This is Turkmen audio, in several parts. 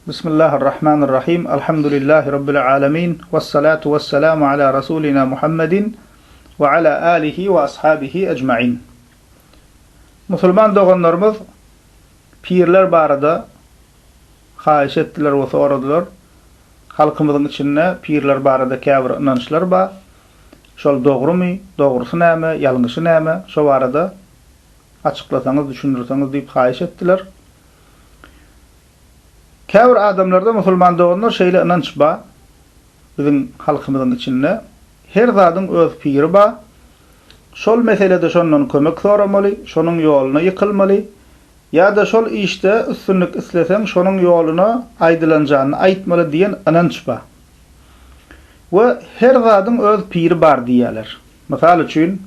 Bismillahir-Rahmanir-Rahim. Elhamdülillahi Rabbil alemin. Vessalatu vesselamu ala Rasulina Muhammedin ve ala alihi ve ashabihi ecmain. Musulman doganlarymyz pirler barada haýyş etdiler we soradylar. Halkymyzyň içinde pirler barada käbir ynançlar bar. Şol dogrumy, dogrusy näme, ýalňyşy näme, şo barada açyklasaňyz, düşündirseňiz diýip haýyş etdiler. Käbir adamlarda musulman doganlar şeýle ynanç bar, biziň halkymyzyň içinde her zadyň öz piri bar, şol meselede şondan kömek soramaly, şonuň ýoluna ýykylmaly, ýa-da şol işde üstünlik isleseň şonuň ýoluna aýdylanjanyny aýtmaly diýen ynanç bar. We her zadyň öz piri bar diýýärler. Mysal üçin,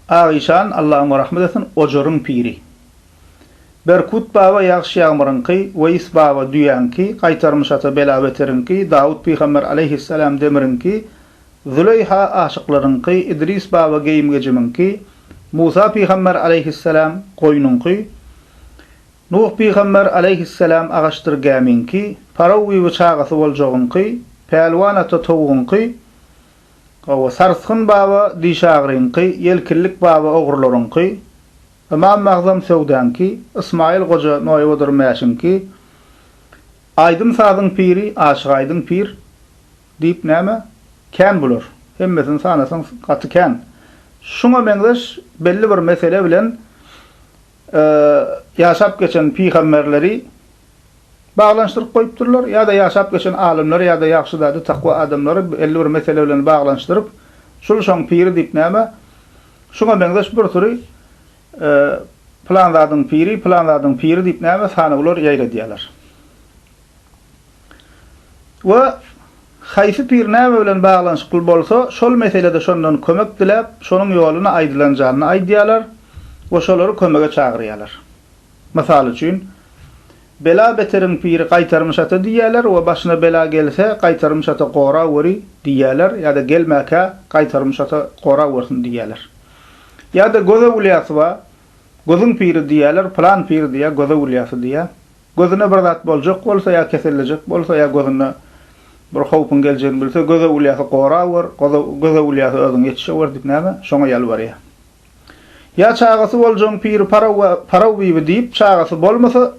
Ak işan, Alla oňa rahmet etsin, ojaryň piri. Berkut baba ýagyş-ýagmyryňky, Weýis baba düýäňki, Gaýtarmyş ata bela-beteriňki, Dawut pygamber aleýhissalam demiriňki, Züleýha aşyklaryňky, Idris baba geýim-gejimiňki, Musa pygamber aleýhissalam goýnuňky, Nuh pygamber aleýhissalam agaçdyr gämiňki, Paraw bibi çagasy boljagyňky, Pälwan ata towugyňky, Hawa, Sarsgyn baba dişagyryňky, Ýelkillik baba ogrularyňky, Ymam Magzam söwdaňky, Ysmaýyl goja noýbadyr mäşiňki, Aýdym-sazyň piri Aşyk Aýdyň pir diýip näme, kän bular. Hemmesini sanasaň gaty kän. Şuňa meňzeş belli bir mesele bilen ýaşap geçen pygamberleri baglanyşdyryp goýupdyrlar, ýa-da ýaşap geçen alymlary ýa-da ýagşyzada takwa adamlary belli bir mesele bilen baglanyşdyryp, şul şoň piri diýip näme, şuňa meňzeş bir süri pylan zadyň piri, pylan zadyň piri diýip näme sanawlar ýaýradýarlar. We haýsy pir näme bilen baglanyşykly bolsa, şol meselede şondan kömek diläp, şonuň ýoluna aýdylan janyny aýdýarlar we şolary kömege çagyrýarlar. Mysal üçin, Bela-beteriň piri Gaýtarmyş ata diýýärler we başyna bela gelse, Gaýtarmyş ata goraweri diýýärler ýa-da gelmäkä Gaýtarmyş ata gorawersin diýýärler. Ýa-da göz öwlüýasy bar, gözüň piri diýýärler, pylan pir diýýär, göz öwlüýasy diýýär. Gözüne bir zat boljak bolsa ýa kesellejek bolsa ýa gözünde bir howpuň geljegini bilse, göz öwlüýasy gorawer, göz öwlüýasy özüň ýetişewer diýip näme, şoňa ýalbarýar. Ýa çagasy boljagyň piri Paraw Paraw bibi diýip, çagasy bolmasa,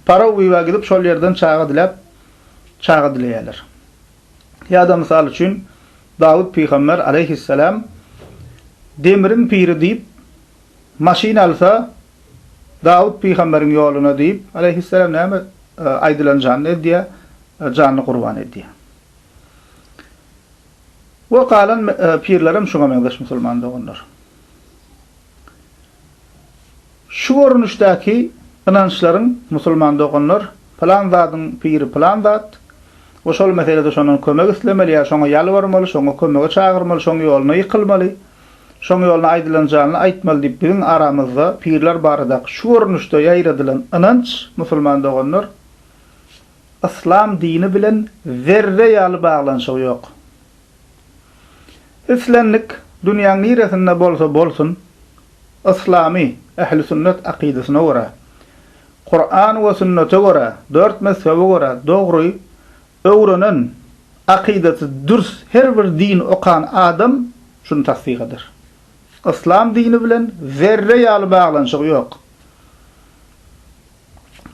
Paraw bibä gidip şol ýerden çaga diläp, çaga dileýärler. Ýa-da mysal üçin, Dawut pygamber aleýhissalam demiriň piri diýip, maşyn alsa, Dawut pygamberiň ýoluna diýip, aleýhissalam näme aýdylan janyny edýär, janyny gurban edýär. We galan pirlerem şuňa meňzeş musulman doganlar. Şu görnüşdäki ynançlaryň musulman doganlar pylan zadyň piri pylan zat we şol meselede şondan kömek islemeli ýa şoňa ýalbarmaly, şoňa kömege çagyrmaly, şoň ýoluna ýykylmaly, şoň ýoluna aýdylan janyny aýtmaly diýip biziň aramyzda pirler baradaky şu görnüşde ýaýradylan ynanç musulman doganlar Yslam dini bilen zerre ýaly baglanyşygy ýok. Islendik dünýäň niresinde bolsa bolsun, yslamy, ähli sünnet akydasyna görä, Kuran we sünnete görä, dört mezhebe görä dogry öwrenen, akydasy dürs her bir din okan adam şuny tassyk eder. Yslam dini bilen zerre ýaly baglanyşygy ýok.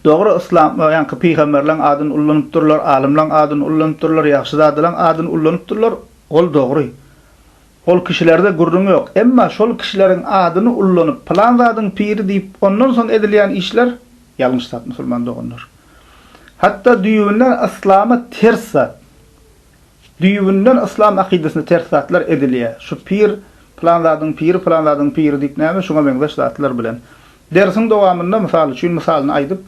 Dogry yslam ýaňky pygamberleň adyny ullanypdyrlar, alymlaň adyny ullanypdyrlar, ýagşyzadalaň adyny ullanypdyrlar, ol dogry. Ol kişilerde gürrüň ýok. Emma şol kişileriň adyny ullanyp pylan zadyň piri diýip ondan soň edilýän işler ýalňyş zat musulman doganlar. Hatda düýbünden yslama ters zat. Düýbünden yslam akydasyna ters zatlar edilýär. Şu pir, pylan zadyň piri, pylan zadyň piri diýip näme şuňa meňzeş zatlar bilen. Dersiň dowamynda mysal üçin mysalyny aýdyp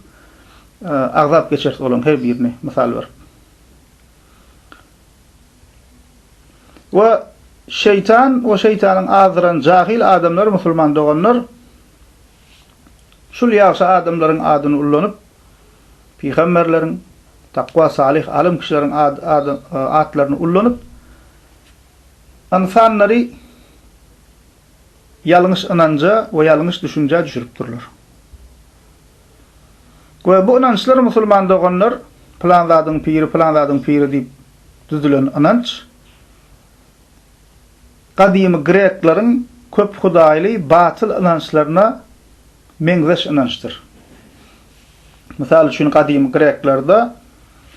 agzap geçeris olaň her birini mysal berip. We şeýtan we şeýtanyň azdyran jahyl adamlary musulman doganlar şul ýagşy adamlaryň adyny ullanyp pygamberleriň takwa salyh alym kişileriň atlaryny ullanyp ynsanlary ýalňyş ynanja we ýalňyş düşünjä düşürip durlar. We bu ynançlar musulman doganlar pylan zadyň piri, pylan zadyň piri diýip düzülen ynanç gadymy grekleriň köp hudaýly batyl ynançlaryna meňzeş ynançdyr. Mysal üçin gadymy greklerde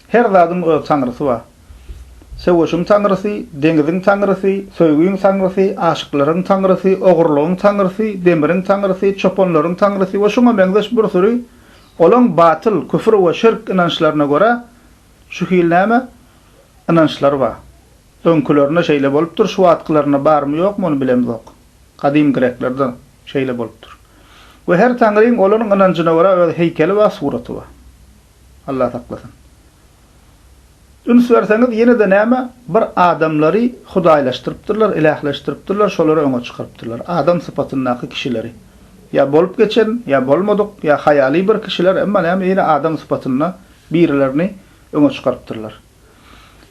her zadyň öz taňrysy bar. Söweşiň taňrysy, deňiziň taňrysy, söýgiň taňrysy, aşyklaryň taňrysy, ogurlygyň taňrysy, demiriň taňrysy, çopanlaryň taňrysy we şuňa meňzeş bir süri olaň batyl, küfür we şirk ynançlaryna görä şu hil näme ynançlary bar. Öňkülerinde şeýle bolupdyr, şu wagtkylarynda barmy ýokmy ony bilemzok. Gadym greklerde şeýle bolupdyr. We her taňryň olaryň ynanjyna görä öz heýkeli bar, suraty bar. Allah saklasyn. Üns berseňiz ýene-de näme, bir adamlary hudaýlaşdyrypdyrlar, ilähleşdiripdirler, şolary öňe çykarypdyrlar. Adam sypatyndaky kişileri. Ýa bolup geçen, ýa bolmadyk, ýa haýaly bir kişiler, emma näme ýene adam sypatynda birilerini öňe çykarypdyrlar.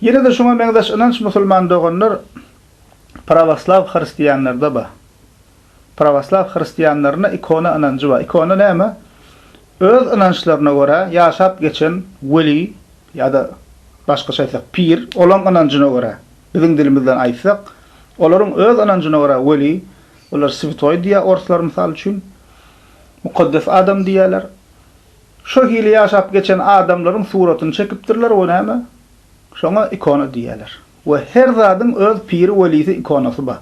Ýene-de şuňa meňzeş ynanç musulman doganlar prawoslaw hristianlarda bar. Prawoslaw hristianlarynda ikona ynanjy bar. Ikona näme? Öz ynançlaryna görä ýaşap geçen weli ýa-da başgaça aýtsak pir, olaň ynanjyna görä, biziň dilimizden aýtsak, olaryň öz ynanjyna görä weli, olar swetoý diýýär orslar mysal üçin, mukaddes adam diýýärler. Şo hili ýaşap geçen adamlaryň suratyny çekipdirler we näme? Şoňa ikona diýýärler. We her zadyň öz piri welisi ikonasy bar.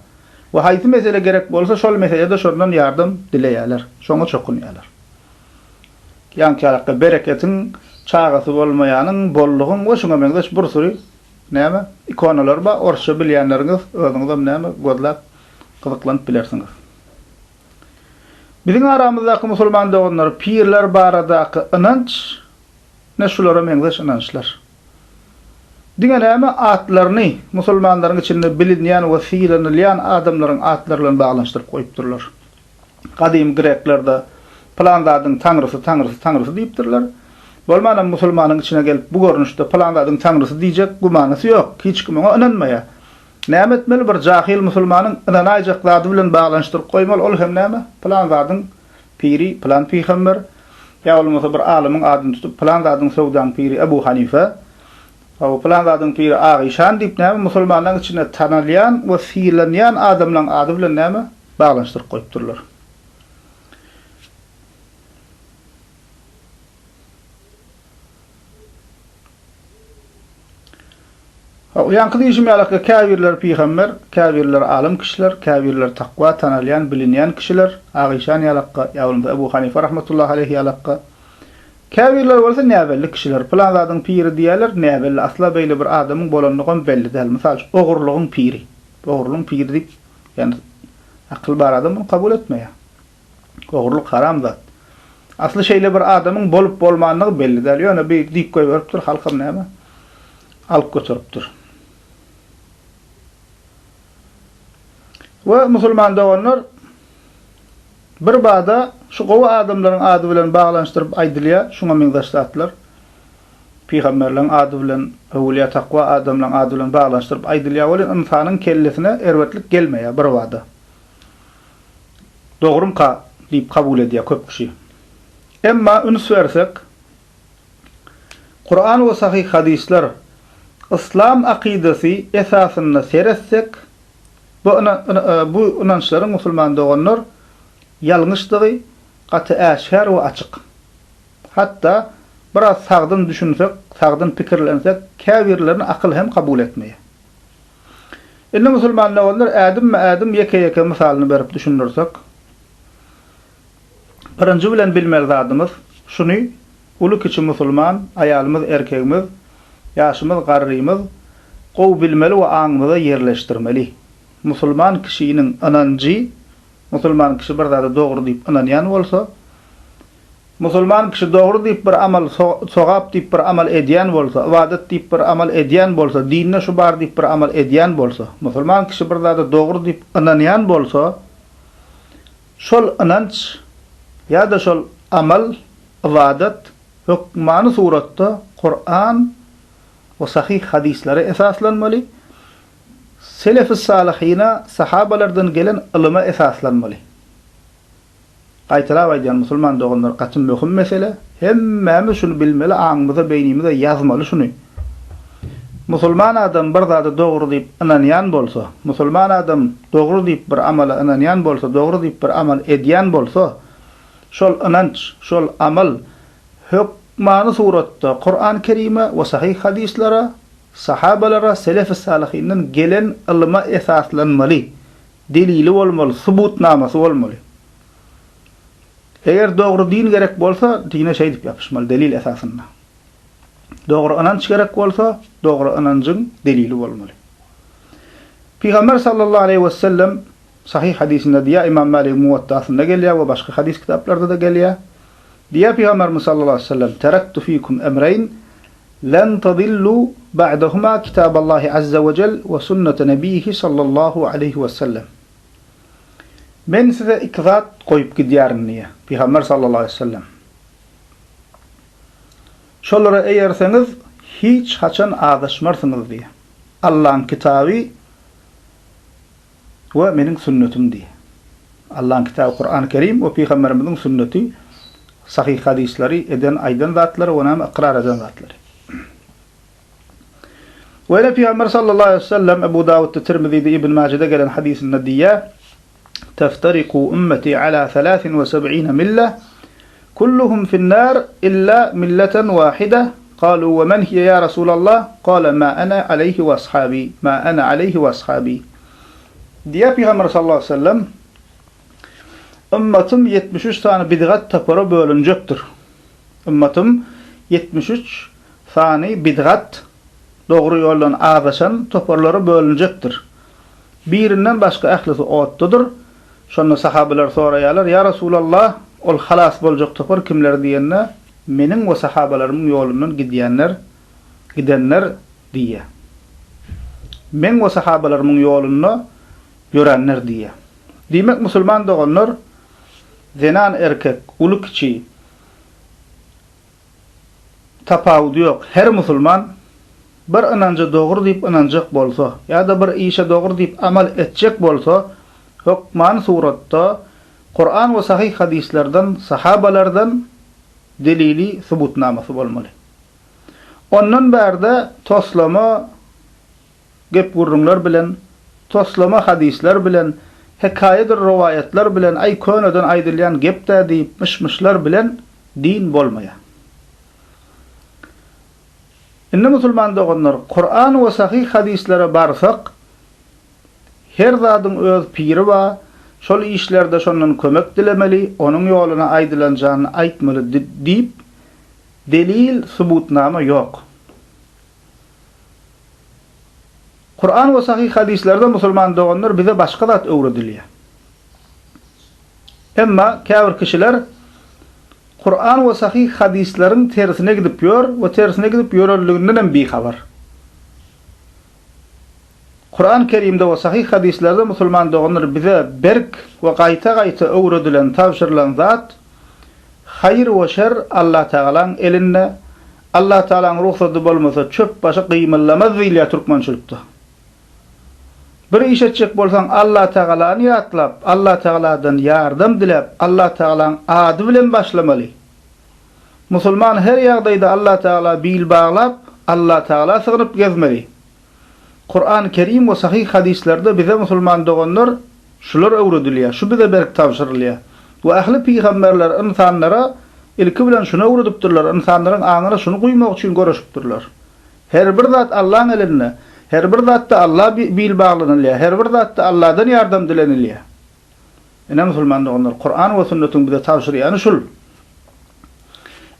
We haýsy mesele gerek bolsa şol meselede şondan ýardam dileýärler. Şoňa çokunýarlar. Ýaňky ýalakda bereketiň, çagasy bolmaýanyň, bollugyň we şuňa meňzeş bir süri näme ikonalar bar. Orsça bilýänleriňiz özüňizem näme gözläp gyzyklanyp bilersiňiz. Biziň aramyzdaky musulman doganlar pirler baradaky ynanç ne şulara meňzeş ynançlar. Diňe näme atlaryny musulmanlaryň içinde bilinýän we sylanylýan adamlaryň atlary bilen baglanyşdyryp goýupdyrlar. Gadym greklerde pylan zadyň taňrysy, taňrysy, taňrysy diýipdirler. Bolmanam musulmanyň içine gelip bu görnüşde pylan zadyň taňrysy diýjek gümanysy ýok. Hiç kim oňa ynanmaýar. Näme etmeli bir jahyl musulmanyň ynanaýjak zady bilen baglanyşdyryp goýmaly ol hem näme pylan zadyň piri pylan pygamber ýa bolmasa bir alymyň adyny tutup pylan zadyň söwdaň piri Ebu Hanife hawa pylan zadyň piri Ak işan diýip näme musulmanlaň içinde tanalýan we sylanýan adamlaň ady bilen näme baglanyşdyryp goýupdyrlar. Ýaňky diýşim ýaly, käbirleri pygamber, käbirleri alym kişiler, käbirleri takwa, tanalýan, bilinýän kişiler, Ak işan ýalakga, ýa bolmasa Ebu Hanife rahmetullahi aleýhi ýalakga. Käbirleri bolsa näbelli kişiler, pylan zadyň piri diýýärler, näbelli, asla beýle bir adamyň bolanlygam belli däl. Mysal üçin, ogurlygyň piri. Ogurlygyň piri diýip, ýagny akyl bar adam muny kabul etmeýär. Ogurlyk haram zat. Asly şeýle bir adamyň bolup-bolmandygy belli däl. Ýöne bir diýip goýberipdir, halkam näme, alyp göteripdir. We musulman doganlar, bir bada şu gowy adamlaryň ady bilen baglanyşdyryp aýdylýar şuňa meňzeş zatlar. Pygamberleriň ady bilen, öwülýä takwa adamlaryň ady bilen baglanyşdyryp aýdylýar welin ynsanyň kellesine erbetlik gelmeýär birbada. Dogrumka diýip kabul edýär köp kişi. Emma üns bersek, Kuran we sahyh hadyslar yslam akydasy esasynda seretsek, bu bu ynançlaryň musulman doganlar ýalňyşdygy gaty äşgär we açyk. Hatda biraz sagdyn düşünsek, sagdyn pikirlensek käbirlerini akyl hem kabul etmeýär. Indi musulman doganlar ädimme-ädim ýeke-ýeke mysalyny berip düşündirsek, birinji bilen bilmeli zadymyz, şuny uly-kiçi musulman, aýalymyz, erkegimiz, ýaşymyz, garrymyz gowy bilmeli we aňymyza ýerleşdirmeli. Musulman kişiniň ynanjy, musulman kişi bir zada dogry diýip ynanýan bolsa, Musulman kişi dogry diýip bir amal, sogap diýip bir amal edýän bolsa, ybadat diýip bir amal edýän bolsa, dinde şu bar diýip bir amal edýän bolsa, musulman kişi bir zada dogry diýip ynanýan bolsa, şol ynanç ýa-da şol amal, ybadat hökmany suratda Kuran we sahyh hadyslara esaslanmaly, selef-i salyhyna, sahabalardan gelen ylyma esaslanmaly. Gaýtalap aýdýan musulman doganlar gaty möhüm mesele. Hemmämiz şuny bilmeli, aňymyza, beýnimize ýazmaly şuny. Musulman adam bir zada dogry diýip ynanýan bolsa, musulman adam dogry diýip bir amala ynanýan bolsa, dogry diýip bir amal edýän bolsa, şol ynanç, şol amal hökmany suratda Kuran Kerime we sahyh hadyslara, sahabalara, selefi salyhyndan gelen ylyma esaslanmaly. Delili bolmaly, subutnamasy bolmaly. Eger dogry din gerek bolsa, dine şeýdip ýapyşmaly, delil esasynda. Dogry ynanç gerek bolsa, dogry ynanjyň delili bolmaly. Pygamber sallallahu aleýhi we sellem sahyh hadysynda diýýär, Imam Maligiň Muwattasynda gelýär we başga hadys kitaplarda-da gelýär. Diýýär Pygamberimiz sallallahu aleýhi we sellem, Terektu fikum emreýn Len tadillu ba'dahuma kitaballahi azza we jel we sunnete nebiýihi sallallahu aleýhi we sellem. Men size iki zat goýup gidýärin diýýär Pygamber sallallahu aleýhi we sellem. Şolara eýerseňiz hiç haçan azaşmarsyňyz diýýär. Allaň kitaby we meniň sünnetim diýýär. Allaň kitaby Kurany Kerim we Pygamberimiziň sünneti sahyh hadyslary, eden aýdan zatlary we näme ykrar eden zatlary. We ýene Pygamber sallallahu aleýhi we sellem Ebu Dawudda, Tirmizide, Ibn Majede gelen hadysynda diýýär, Teftariku ümmeti ala salasin we seb'ine mille, kulluhum finnar illa milleten wahide, kalu we men hiye ya Rasulallah, kale ma ana aleyhi we ashabi, ma ana aleyhi we ashabi. Diýýär Pygamber sallallahu aleýhi we sellem, Ymmatym 73 sany bidgat topara bölünjekdir. Ymmatym 73 sany bidgat, dogry ýoldan azaşan toparlara bölünjekdir. Birinden başga ählisi otdadyr. Şonda sahabalar soraýarlar, Ýa Resulallah, ol halas boljak topar kimler diýende, Meniň we sahabalarymyň ýolundan gidýänler, gidenler diýýär. Meň we sahabalarymyň ýolunda ýöränler diýýär. Diýmek musulman doganlar, zenan-erkek, uly-kiçi, Tapawudy ýok, her musulman bir ynanja dogry diýip ynanjak bolsa, ýa-da bir işe dogry diýip amal etjek bolsa, hökmany suratda Kuran we sahyh hadyslardan, sahabalardan delili, subutnamasy bolmaly. Ondan bärde toslama gep-gürrüňler bilen, toslama hadyslar bilen, hekaýadyr rowaýatlar bilen, aý köneden aýdylýan gep-dä diýip myş-myşlar bilen din bolmaýar. Indi musulman doganlar, Kuran we sahyh hadyslara barsak, her zadyň öz piri bar, şol işlerde şondan kömek dilemeli, onuň ýoluna aýdylan janyny aýtmaly diýip delil, subutnama ýok. Kuran we sahyh hadyslarda musulman doganlar bize başga zat öwredilýär. Emma käbir kişiler Kuran we sahyh hadyslaryň tersine gidip ýör we tersine gidip ýörenliginden hem bihabar. Kuran Kerimde we sahyh hadyslarda musulman doganlar bize berk we gaýta-gaýta öwredilen, tabşyrylan zat Haýyr we şer Allatagalaň elinde, Allatagalaň rugsady bolmasa çöp başy gymyllamaz diýilýär türkmençilikde. Bir iş etjek bolsaň Allatagalany ýatlap, Allatagaladan ýardam diläp, Allatagalaň ady bilen başlamaly. Musulman her ýagdaýda Allatagala bil baglap, Allatagala sygynyp gezmeli. Kuran Kerim we sahyh hadyslarda bize musulman doganlar şular öwredilýär, şu bize berk tabşyrylýar. We ähli pygamberler ynsanlara ilki bilen şuny öwredipdirler, ynsanlaryň aňyna şuny guýmak üçin göreşipdirler. Her bir zat Allaň elinde, her bir zatda Alla bil baglanylýar, her bir zatda Alladan ýardam dilenilýär. Ine musulman doganlar, Kuran we sünnetiň bize tabşyrýany şul.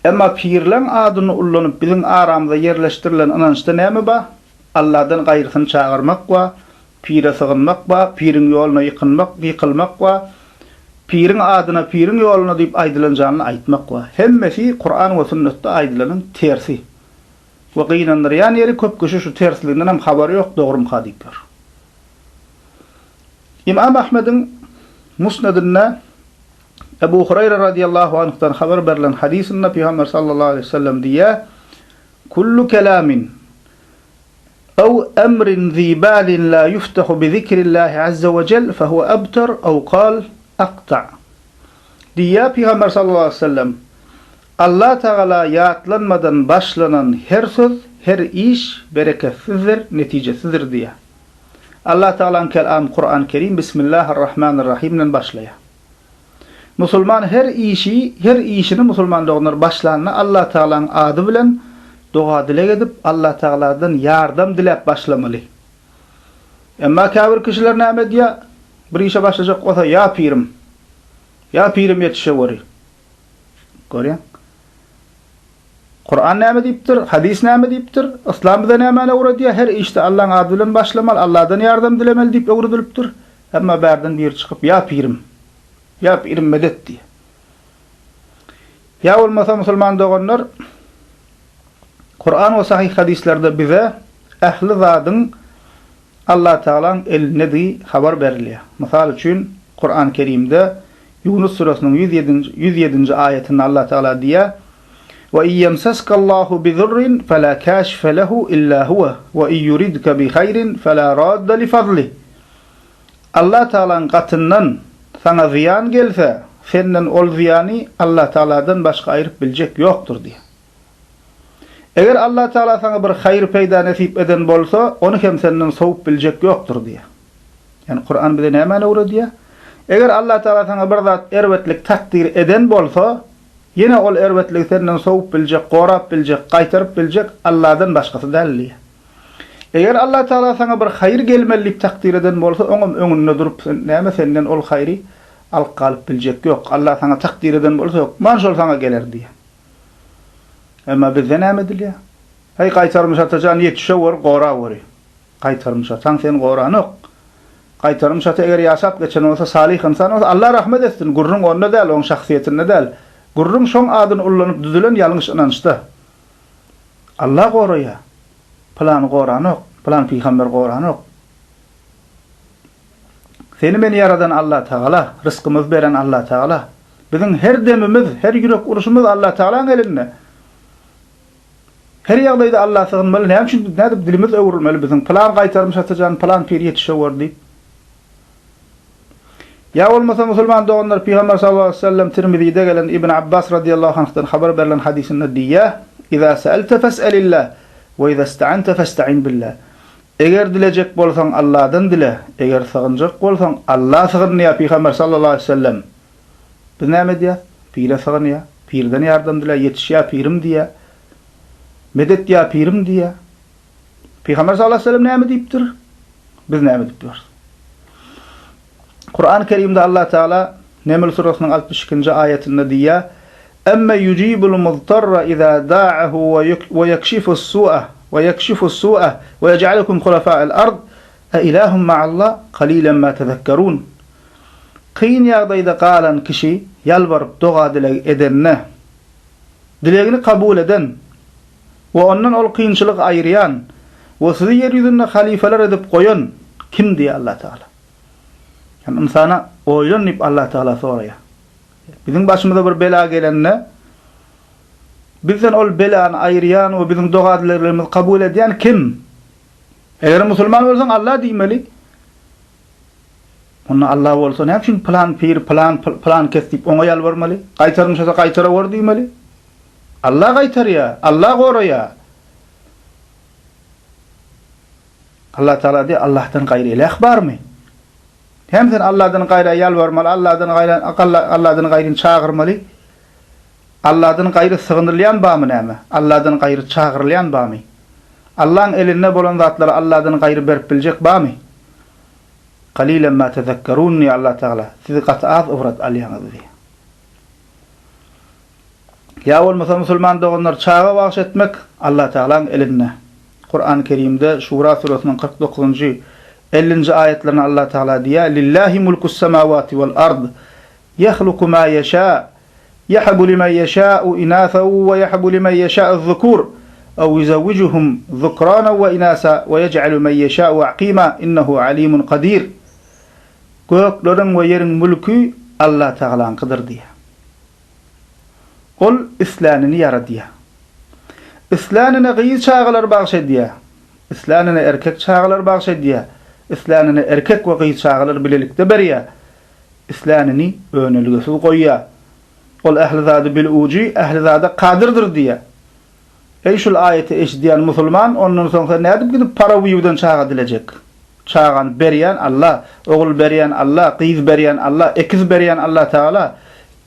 Emma pirleň adyny ullanyp biziň aramyza ýerleşdirilen ynançda näme ba? Alladan gaýrysyny çagyrmak ba, pire sygynmak ba, piriň ýoluna ýykynmak, ýykylmak ba, piriň adyna, piriň ýoluna diýip aýdylan janyny aýtmak ba. Hemmesi Kuran we sünnetde aýdylanyň tersi. We gynandyrýan ýeri köp kişi şu tersliginden hem habary ýok dogrumyka diýip ýör. Ymam Ahmediň Musnedinde Ebu Huraýra razyýallahu anhdan habar berlen hadysynda Pygamber sallallahu aleýhi we sellem diýýär, Kullu kelamin ew emrin zi balin la yuftahu bi zikrillahi azza we jel fehuwe abtar ew kal akta. Diýýär Pygamber sallallahu aleýhi we sellem, Allah Tagala ýatlanmadan başlanan her söz, her iş bereketsizdir, netijesizdir diýýär. Allah Tagalaň kelamy Kuran Kerim Bismillahir-Rahmanir-Rahim bilen başlaýar. Musulman her işi, her işini musulman doganlar başlanda Allah Tagalaň ady bilen doga-dileg edip, Allah Tagaladan ýardam diläp başlamaly. Emma käbir kişiler näme edýär? Bir işe başlajak bolsa, Ýa pirim! Ýa pirim ýetişeweri! Görýäň? Kuran näme diýipdir? Hadys näme diýipdir? Yslam bize nämäni öwredýär? Her işde Allaň ady bilen başlamaly, Alladan ýardam dilemeli diýip öwredilipdir. Emma bärden biri çykyp, Ýa pirim! Ýa pirim medet diýýär. Ýa bolmasa musulman doganlar, Kuran we sahyh hadyslarda bize ähli zadyň Allatagalaň elindedigi habar berilýär. Mysal üçin, Kuran Kerimde Ýunus süresiniň 107-nji 107-nji aýatynda Allatagala diýýär, Ve in yemseskallahu bizurrin fela kashife lehu illa huwe ve in yuridke bi hayrin fela radde li fadlih. Allatagalaň gatyndan saňa zyýan gelse, senden ol zyýany Allatagaladan başga aýryp biljek ýokdur diýýär. Eger Allah Tagala saňa bir haýyr-peýda nesip eden bolsa, ony hem senden sowup biljek ýokdur diýýär. Ýagny Kuran bize nämäni öwredýär? Eger Allah Tagala saňa bir zat erbetlik takdyr eden bolsa, ýene ol erbetligi senden sowup biljek, gorap biljek, gaýtaryp biljek Allahdan başgasy däl diýýär. Eger Allah Tagala saňa bir haýyr gelmeli diýip takdyr eden bolsa, oňam öňünde durup sen näme senden ol haýry alyp galyp biljek ýok. Allah saňa takdyr eden bolsa hökman şol saňa geler diýýär. Emma bizde näme edilýär? Heý, Gaýtarmyş ata jan, ýetişeweri, goraweri. Gaýtarmyş ataň seni goranok. Gaýtarmyş ata eger ýaşap geçen bolsa, salyh ynsan bolsa, Allah rahmet etsin, gürrüň onda däl, oň şahsyýetinde däl. Gürrüň şoň adyny ullanyp düzülen ýalňyş ynançda. Allah goraýar. Pylany goranok, pylan pygamber goranok. Seni meni ýaradan Allatagala, rysgymyzy beren Allatagala. Biziň her demimiz, her ýürek uruşymyz Allatagalaň elinde. Her ýagdaýda Alla sygynmaly, näme üçin biz nädip dilimiz öwrülmeli biziň, pylan gaýtarmyş atajan, pylan pir ýetişeweri diýip. Ýa bolmasa musulman doganlar Pygamber sallallahu aleýhi we sellem Tirmizide gelen Ibn Abbas radiyallahu anhdan habar berlen hadysynda diýýär, Iza sa'alte fes'elillah we iza ista'ante festa'in billah. Eger dilejek bolsaň Alladan dile, eger sygynjak bolsaň Alla sygyn diýýär Pygamber sallallahu aleýhi we sellem. Biz näme edýäs? Pire sygynýar, pirden ýardam diläýär, ýetiş ýa pirim diýýär. Medet ýa pirim diýýär. Pygamber sallallahu aleýhi we sellem näme diýipdir? Biz näme edip ýörüs? Kur'an-ı Kerimde Allah Teala Neml surasynyň 62-nji aýatynda diýýär: Emme yujibul muztarra iza da'ahu we yekşifus su'a we yekşifus su'a we yec'alukum hulafa'al ard e ilahum ma'allah qalilan ma tezekkerun. Kyn ýagdaýda galan kişi ýalbaryp doga-dileg edende, dilegini kabul eden we ondan ol kynçylygy aýyrýan we sizi ýer ýüzünde halyfalar edip goýan kim diýýär Allah Tagala. Ýagny ynsana oýlan diýip Allah Tagala soraýar. Biziň başymyza bir bela gelende, bizden ol belany aýyrýan we biziň doga-dileglerimizi kabul edýän kim? Eger musulman bolsaň Allah diýmeli. Onda Allah bolsa näme üçin pylan pir, pylan pylan kes diýip oňa ýalbarmaly? Gaýtarmyşasa gaýtaraweri diýmeli. Allah gaýtarýar, Allah goraýar. Allah Tagala diýýär, Allahdan gaýry iläh barmy? Hem sen Allahdan gaýra ýalbarmaly, Allahdan gaýra Allahdan gaýryny çagyrmaly. Allahdan gaýry sygynylýan barmy näme? Allahdan gaýry çagyrylýan barmy? Allaň elinde bolan zatlary Allahdan gaýry berip biljek barmy? Kalilen ma tezekkerun diýýär Allah Tagala. Siz gaty az ybrat alýaňyz diýýär. Ýa bolmasa musulman doganlar çaga bagyş etmek Allah Tagalaň elinde. Kurany Kerimde Şura süresiniň 49-njy, 50-nji aýatlarynda Allah Tagala diýýär, Lillahi mulkus semawati wal ard, ýahluku ma ýeşa, ýehabu limen ýeşa'u inasa we ýehabu limen ýeşa'u zukur, ew ýuzewwijuhum zukrana we inasa we ýej'alu men ýeşa'u aqima, innehu alimun kadir. Gökleriň we ýeriň mülki Allah Tagalaňkydyr diýýär. Ol islänini ýaradýar. Islänine gyz çagalar bagyş edýär. Islänine erkek çagalar bagyş edýär. Islänine erkek we gyz çagalar bilelikde berýär. Islänini önelgesiz goýýar. Ol ähli zady bilujy, ähli zada kadyrdyr diýýär. Eý şul aýaty eşidýän musulman, ondan soň sen nädip gidip parawiwden çaga dilejek? Çagany berýän Alla, ogul berýän Alla, gyz berýän Alla, ekiz berýän Alla Tagala.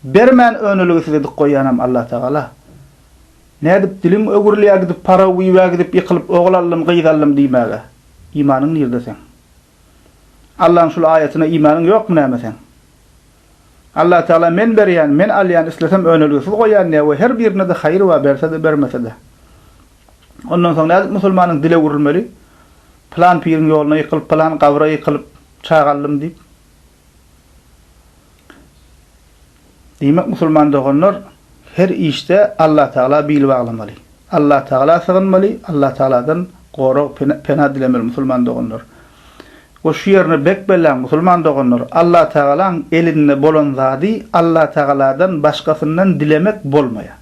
Bermän önelgesiz edip goýýanam Alla Tagala. Nädip diliň öwrülýär gidip parawiwe gidip ýykylyp ogul aldym, gyz aldym diýmäge? Imanyň nirde seň? Allaň şul aýatyna imanyň ýokmy näme seň? Allah Tagala men berýän, men alýan, islesem önelgesiz goýýan diýýär we her birinde-de haýyr bar, berse-de, bermese-de. Ondan soň nädip musulmanyň dile öwrülmeli? Pylan piriň ýoluna ýykylyp, pylan gabra ýykylyp, çaga aldym diýip. Diýmek musulman doganlar her işde Allah Tagala bil baglamaly. Allah Tagala sygynmaly, Allah Tagaladan gorag, pena dilemeli musulman doganlar. We şu ýerini bek belläň musulman doganlar, Allah Tagalaň elinde bolan zady Allah Tagaladan başgasyndan dilemek bolmaýar.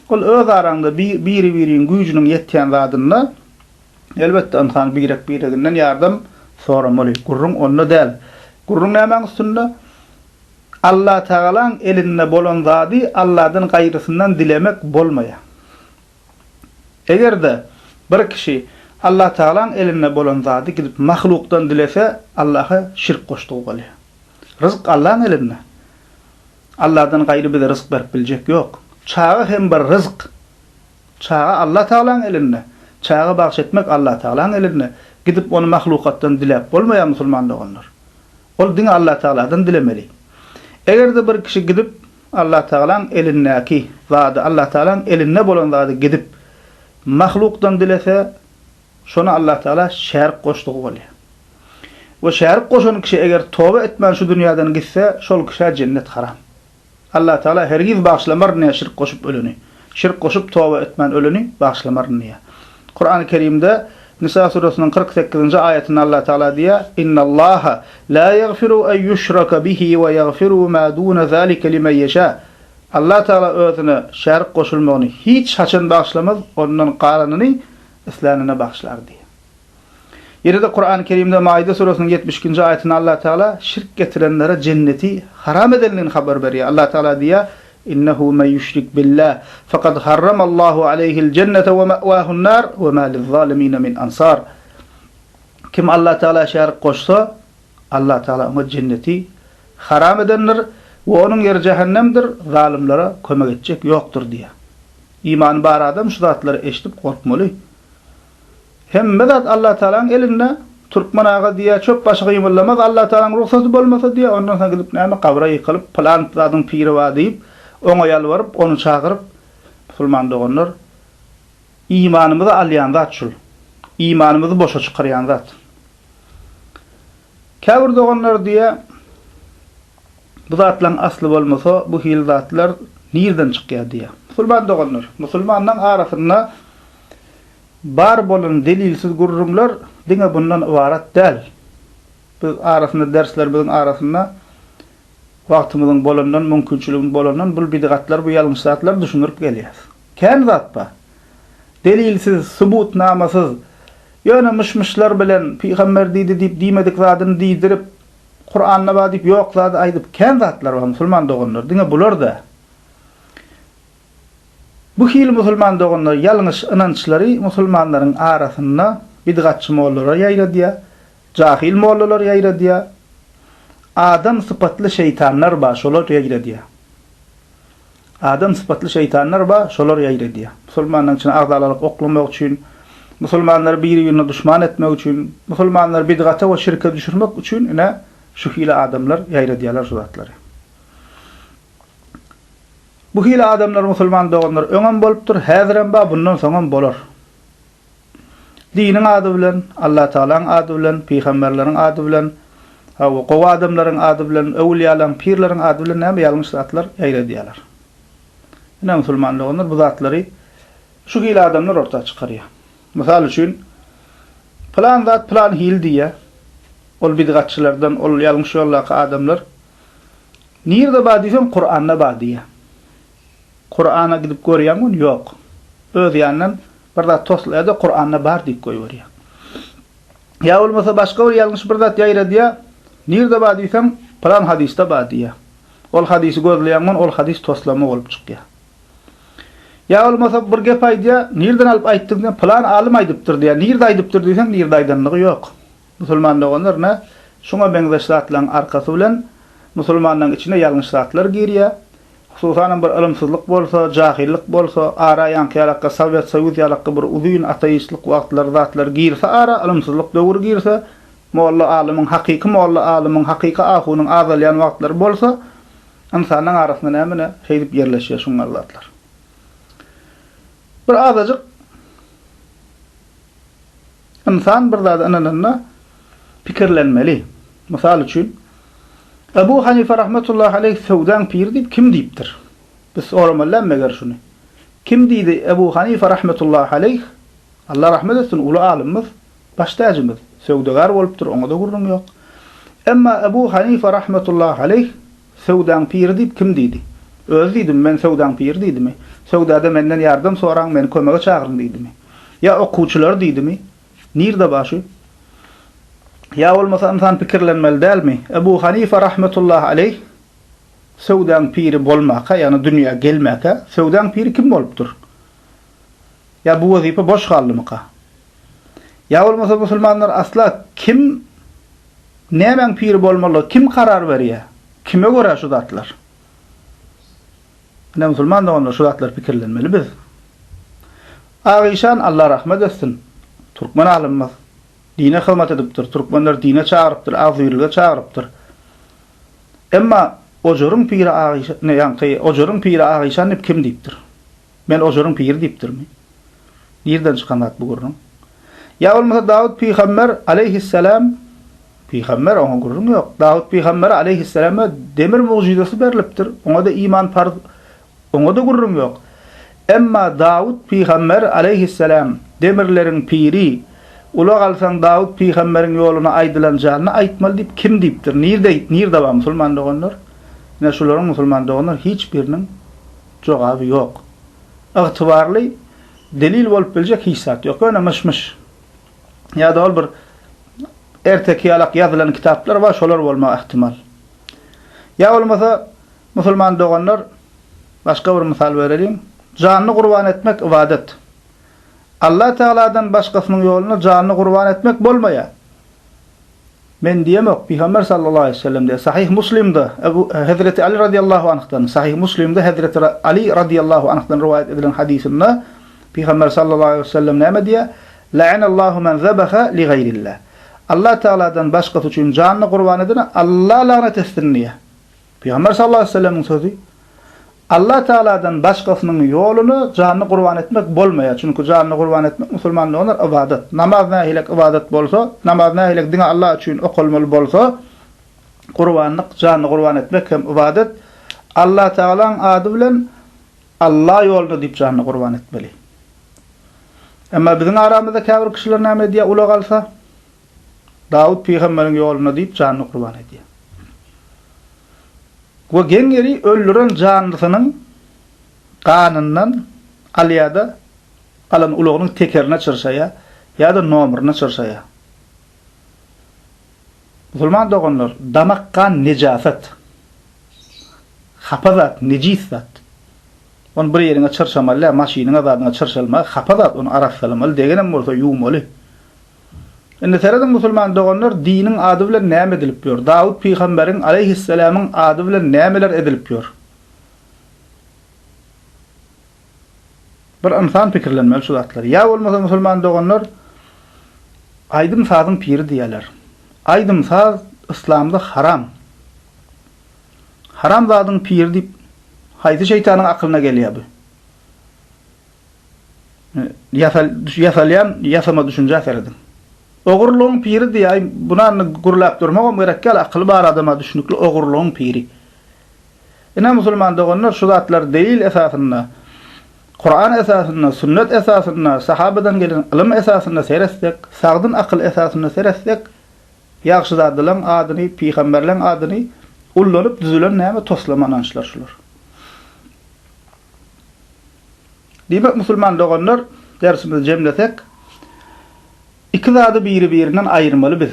Ol öz araňda biri-biriň güýjüniň ýetýän zadynda elbetde ynsan birek-bireginden ýardam soramaly. Gürrüň onda däl. Gürrüň nämäň üstünde? Allah Tagalaň elinde bolan zady Allahdan gaýrysyndan dilemek bolmaýar. Eger-de bir kişi Allah Tagalaň elinde bolan zady gidip mahlukdan dilese, Allaha şirk goşdugy bolýar. Ryzk Allaň elinde. Allahdan gaýry bize ryzk berip biljek ýok. Çaga hem bir ryzk. Çaga Allah Tagalaň elinde. Çaga bagş etmek Allah Tagalaň elinde. Gidip ony mahlukatdan diläp bolmaýar musulman doganlar. Ol diňe Allah Tagaladan dilemeli. Eger-de bir kişi gidip Allah Tagalaň elindäki zady, Allah Tagalaň elinde bolan zady gidip mahlukdan dilese, şony Allah Tagala şärik goşdugy bolýar. We şärik goşan kişi eger toba etmän şu dünýäden gitse, şol kişä jennet haram. Allah Tagala hergiz bagyşlamaryn diýýär şirk goşup öleni. Şirk goşup toba etmän öleni bagyşlamaryn diýýär. Kurany Kerimde Nisa suresynyň 48-nji aýatynda Allah Tagala diýýär, Innallaha la ýagfiru en ýuşraka bihi we ýagfiru ma duna zalika limen ýeşa. Allah Tagala özüne şärik goşulmagyny hiç haçan bagyşlamaz, ondan galanyny islänine bagyşlar diýýär. Ýene-de Kurany Kerimde Maide suresynyň 72-nji aýatynda Allah Tagala şirk getirenlere jenneti haram edendigini habar berýär. Allah Tagala diýýär, Innehu men ýüşrik billah, fekad harramallahu aleýhil jennete we me'wahun nar, we ma liz-zalimine min ansar. Kim Allah Tagala şärik goşsa, Allah Tagala oňa jenneti haram edendir we onuň ýeri jähennemdir, zalymlara kömek etjek ýokdur diýýär. Imany bar adam şu zatlary eşidip gorkmaly. Hemme zat Allatagalaň elinde, Türkmen aga diýýär, çöp başy gymyldamaz Allatagalaň rugsaty bolmasa diýýär, ondan soň gidip näme gabra ýykylyp pylan zadyň piri bar diýip, oňa ýalbaryp, ony çagyryp, musulman doganlar, imanymyzy alýan zat şul. Imanymyzy boşa çykarýan zat. Käbir doganlar diýýär, bu zatlaryň asly bolmasa, bu hili zatlar nirden çykýar diýýär. Musulman doganlar, musulmanlaryň arasynda Bar bolan delilsiz gürrüňler diňe bundan ybarat däl. Biz arasynda derslerimiziň arasynda wagtymyzyň bolandan, mümkinçiligiň bolandan bul bidgatlar, bu ýalňyş zatlary düşündirip gelýäs. Kän zat bar. Delilsiz, subutnamasyz, ýöne myş-myşlar bilen pygamber diýdi diýip diýmedik zadyny diýdirip, Kuranda bar diýip ýok zady aýdyp kän zatlar bar musulman doganlar. Diňe bular däl. Bu hili musulman doganlar ýalňyş ynançlary musulmanlaryň arasynda bidgatçy mollalar ýaýradýar, jahyl mollalar ýaýradýar, adam sypatly şeýtanlar bar şolar ýaýradýar. Adam sypatly şeýtanlar bar şolar ýaýradýar. Musulmanlaryň içine agzalalyk oklamak üçin, musulmanlary biri-birine duşman etmek üçin, musulmanlary bidgata we şirke düşürmek üçin ine şu hili adamlar ýaýradýarlar şu zatlary. Bu hili adamlar musulman doganlar öňem bolupdyr, häzirem bar, bundan soňam bolar. Diniň ady bilen, Allatagalaň ady bilen, pygamberleriň ady bilen, hawa, gowy adamlaryň ady bilen, öwülýalaň, pirleriň ady bilen näme ýalňyş zatlar ýaýradýarlar. Ine musulman doganlar bu zatlary şu hili adamlar orta çykarýar. Mysal üçin, pylan zat pylan hili diýýär. Ol bidgatçylardan, ol ýalňyş ýoldaky adamlar Nirde bar diýseň Kuranda bar diýýär. Kurana gidip görýäň ony ýok. Öz ýanyndan bir zat toslaýar-da Kuranda bar diýip goýberýär. Ýa bolmasa başga bir ýalňyş bir zat ýaýradýar. Nirde bar diýseň pylan hadysda bar diýýär. Ol hadysy gözleýäň ol hadys toslama bolup çykýar. Ýa bolmasa bir gep aýdýar, nirden alyp aýtdyň diýseň, pylan alym aýdypdyr diýýär. Nirde aýdypdyr diýseň, nirde aýdanlygy ýok. Musulman doganlar ine, şuňa meňzeş zatlaryň arkasy bilen musulmanlaryň içine ýalňyş zatlar girýär. Hususanam bir ylymsyzlyk bolsa, jahyllyk bolsa, ara ýaňky ýalakga Sowet Soýuz ýalakga bir uzyn ateistlik wagtlary zatlar girse ara, ylymsyzlyk döwri girse, molla alymyň, hakyky molla alymyň, hakyky ahunyň azalýan wagtlary bolsa, ynsanyň arasynda näme ine şeýdip ýerleşýär şuňňal zatlar. Bir azajyk Ynsan bir zada ynananda pikirlenmeli. Mysal üçin, Ebu Hanife rahmetullahi aleýh söwdaň piri diýip kim diýipdir? Biz soramaly dälmi meger şuny? Kim diýdi Ebu Hanife rahmetullahi aleýh, Allah rahmet etsin, uly alymymyz, baş täjimiz, söwdagär bolupdyr, oňa-da gürrüň ýok. Emma Ebu Hanife rahmetullahi aleýh Söwdaň piri diýip kim diýdi? Özi diýdimi, men söwdaň piri diýdimi? Söwdada menden ýardam soraň, meni kömege çagyryň diýdimi? Ýa okuwçylary diýdimi? Nirde bar şu? Ýa bolmasa ynsan pikirlenmeli dälmi? Ebu Hanife rahmetullahi aleýh söwdaň piri bolmaka, ýagny dünýä gelmäkä, söwdaň piri kim bolupdyr? Ýa bu wezipe boş galdymyka? Ýa bolmasa musulmanlar asla kim Nämäň piri bolmalygy kim karar berýär? Kime görä şu zatlar? Ine musulman doganlar şu zatlary pikirlenmeli biz. Ak işan Allah rahmet etsin. Türkmen alymymyz. Dine hyzmat edipdir. Türkmenleri dine çagyrypdyr, agzybirlige çagyrypdyr. Emma ojaryň piri Ak işan, ne ýaňky ojaryň piri Ak işan diýip kim diýipdir? Men ojaryň piri diýipdirmi? Nirden çykan zat bu gürrüň? Ýa bolmasa Dawut pygamber aleýhissalam, pygamber oňa gürrüň ýok. Dawut pygambere aleýhissalama demir mugjyzasy berlipdir. Oňa-da iman parz, oňa-da gürrüň ýok. Emma Dawut pygamber aleýhissalam demirleriň piri, ulag alsaň Dawut pygamberiň ýoluna aýdylan janyny aýtmaly diýip kim diýipdir? Nirde, nirde bar musulman doganlar? Ine şularyň musulman doganlar hiç biriniň jogaby ýok. Ygtybarly delil bolup biljek hiç zat ýok. Ýöne myş-myş. Ýa-da ol bir erteki ýalak ýazylan kitaplar bar, şolar bolmagy ähtimal. Ýa bolmasa musulman doganlar başga bir mysal bereliň. Janyny gurban etmek ybadat. Allah Tagaladan başgasynyň ýolunda janyny gurban etmek bolmaýar. Men diýemok, Pygamber sallallahu aleýhi we sellem diýýär. Sahyh Muslimde Ebu Hezreti Ali razyýallahu anhdan, Sahyh Muslimde Hezreti Ali razyýallahu anhdan rowaýat edilen hadysynda Pygamber sallallahu aleýhi we sellem näme diýýär? La'anallahu men zabaha li gaýrillah. Allah Tagaladan başgasy üçin janyny gurban edene Allah lagnat etsin diýýär. Pygamber sallallahu aleýhi we sellemiň sözi. Allah Tagaladan başgasynyň ýoluna janyny gurban etmek bolmaýar. Çünki janyny gurban etmek musulman doganlar ybadat. Namaz nähilek ybadat bolsa, namaz nähilek diňe Allah üçin okalmaly bolsa, gurbanlyk, janyny gurban etmek hem ybadat. Allah Tagalaň ady bilen Allah ýolunda diýip janyny gurban etmeli. Emma biziň aramyzda käbir kişiler näme edýär ulag alsa? Dawut pygamberiň ýolunda diýip janyny gurban edýär. We geň ýeri öldüren janlysynyň ganyndan alýada alan ulagynyň tekerine çyrşaýar ýa-da nomeryna çyrşaýar. Musulman doganlar, damak gan nejasat. Hapa zat, nejis zat. Ony bir ýeriňe çyrşamaly däl, maşynyňa zadyňa çyrşalmagy hapa zat, ony arassalamaly, degenem bolsa ýuwmaly. Indi serediň musulman doganlar diniň ady bilen näme edilip ýör? Dawut pygamberiň aleýhisselamyň ady bilen nämeler edilip ýör? Bir ynsan pikirlenmeli şu zatlary. Ýa bolmasa musulman doganlar aýdym sazyň piri diýýärler. Aýdym saz yslamda haram. Haram zadyň piri diýip haýsy şeýtanyň akylyna gelýär bu? Ýasal, ýasalýan ýasama düşünjä serediň. Ogurlygyň piri diýýär, aý, bunany gürläp durmagam gerek däl, akyly bar adama düşnükli ogurlygyň piri. Ine musulman doganlar şu zatlar delil esasynda, Kuran esasynda, sünnet esasynda, sahabadan gelen ylym esasynda seretsek, sagdyn akyl esasynda seretsek, ýagşyzadalaň adyny, pygamberleň adyny ullanyp düzülen näme toslama ynançlar şular. Diýmek musulman doganlar dersimizi jemlesek, iki zady biri-birinden aýyrmaly biz.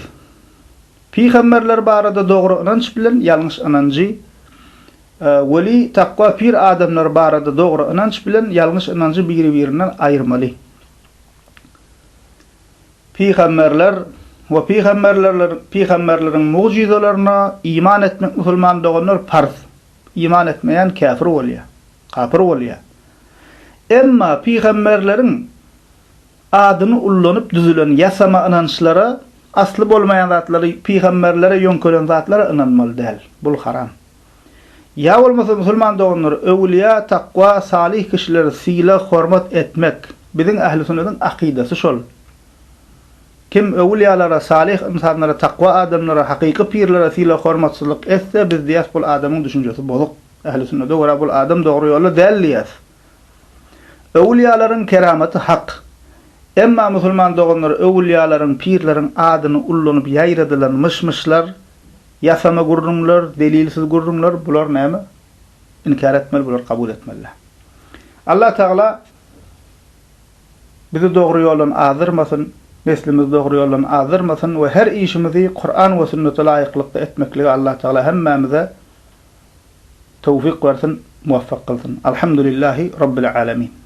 Pygamberler barada dogry ynanç bilen ýalňyş ynanjy. Weli, takwa, pir adamlary barada dogry ynanç bilen ýalňyş ynanjy biri-birinden aýyrmaly. Pygamberler we pygamberlerler pygamberleriň mugjyzalaryna iman etmek musulman doganlar parz. Iman etmeýän käfir bolýar. Kapyr bolýar. Emma pygamberleriň adyny ullanyp düzülen ýasama ynançlara, asly bolmaýan zatlary, pygamberlere ýöňkelen zatlara ynanmaly däl. Bul haram. Ýa bolmasa musulman doganlar öwülýä, takwa, salyh kişileri sylag, hormat etmek biziň ähli sünnediň akydasy şol. Kim öwülýalara, salyh ynsanlara, takwa adamlara, hakyky pirlere sylag hormatsyzlyk etse biz diýäs bul adamyň düşünjesi bozuk. Ähli sünnede görä bul adam dogry ýolda däl diýäs. Öwülýalaryň keramaty hak. Emma musulman doganlar öwülýalaryň, pirleriň adyny ullanyp ýaýradylan myş-myşlar, Ýasama gürrüňler, delilsiz gürrüňler, bular näme? Inkär etmeli, bulary kabul etmeli däl. Allah Tagala bizi dogry ýoldan azdyrmasyn, neslimizi dogry ýoldan azdyrmasyn we her işimizi Kuran we sünnete laýyklykda etmeklige Allah Tagala hemmämize towfyk bersin, muwaffak kylsyn. Alhamdulillahi Rabbil Alemin.